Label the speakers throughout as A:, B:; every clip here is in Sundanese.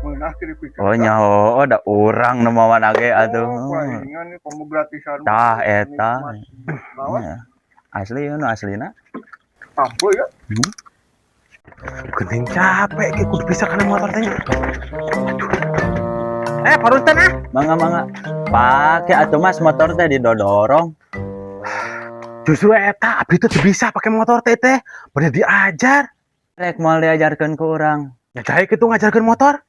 A: Meunah keripik.
B: Oh nyaho, oh, da urang nu mawa ge atuh.
A: Oh, palingan nih kamu gratisan.
B: Tah eta.
A: Lawan
B: Ya. Asli nu aslina.
A: Ampuh ya.
C: Geuning capek ki kudu bisa kana motor teh nya. Aduh. Eh, parutan ah.
B: Mangga mangga. Pake atuh Mas motor teh didodorong.
C: Justru eta abdi teh teu bisa pakai motor teh teh. Bener diajar.
B: Rek moal diajarkeun ku urang.
C: Ya jahe kitu ngajarkeun motor.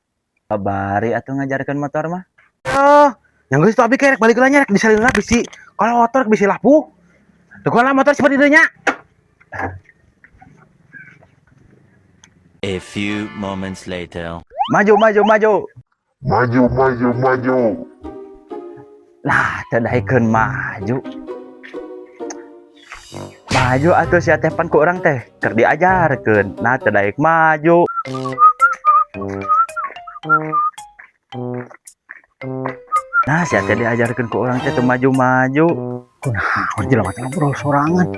B: Babari atuh ngajarkeun motor mah.
C: Oh, yang geus tuh abdi kerek balik nya rek disalin bisi. Kalau motor bisi lapuh. Tuh lah motor seperti itu nya.
D: A few moments later.
B: Maju maju maju.
E: Maju, maju, maju.
B: Nah, teu daekeun maju. Maju atuh sia teh pan ku urang teh keur diajarkeun. Nah, teu daek maju. Nah, sia teh diajarkeun ku urang teh teu maju-maju.
F: Kunaon jelema teh ngobrol sorangan.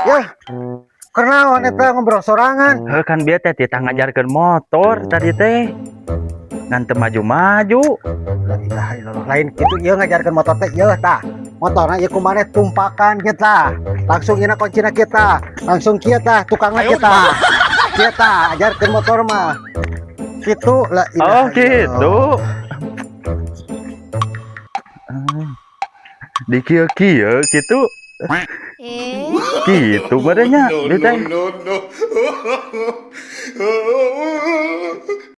F: Yah, kunaon eta ngobrol sorangan?
B: Heuh kan bieu teh titah ngajarkeun motor tadi teh. Ngan teu maju-maju.
F: La ilaha illallah. Lain kitu ieu ngajarkeun motor teh ieu tah. Motorna ieu kumaha tumpakan kita. Langsung ina kuncina kita. Langsung kieu tah tukangna kita. Kieu tah ajarkeun motor mah. Kitu la ilaha
B: Oh, gitu.
F: Illallah.
B: Di kieu-kieu gitu. Gitu badannya,
E: No,
B: di teh.
E: no, no, no.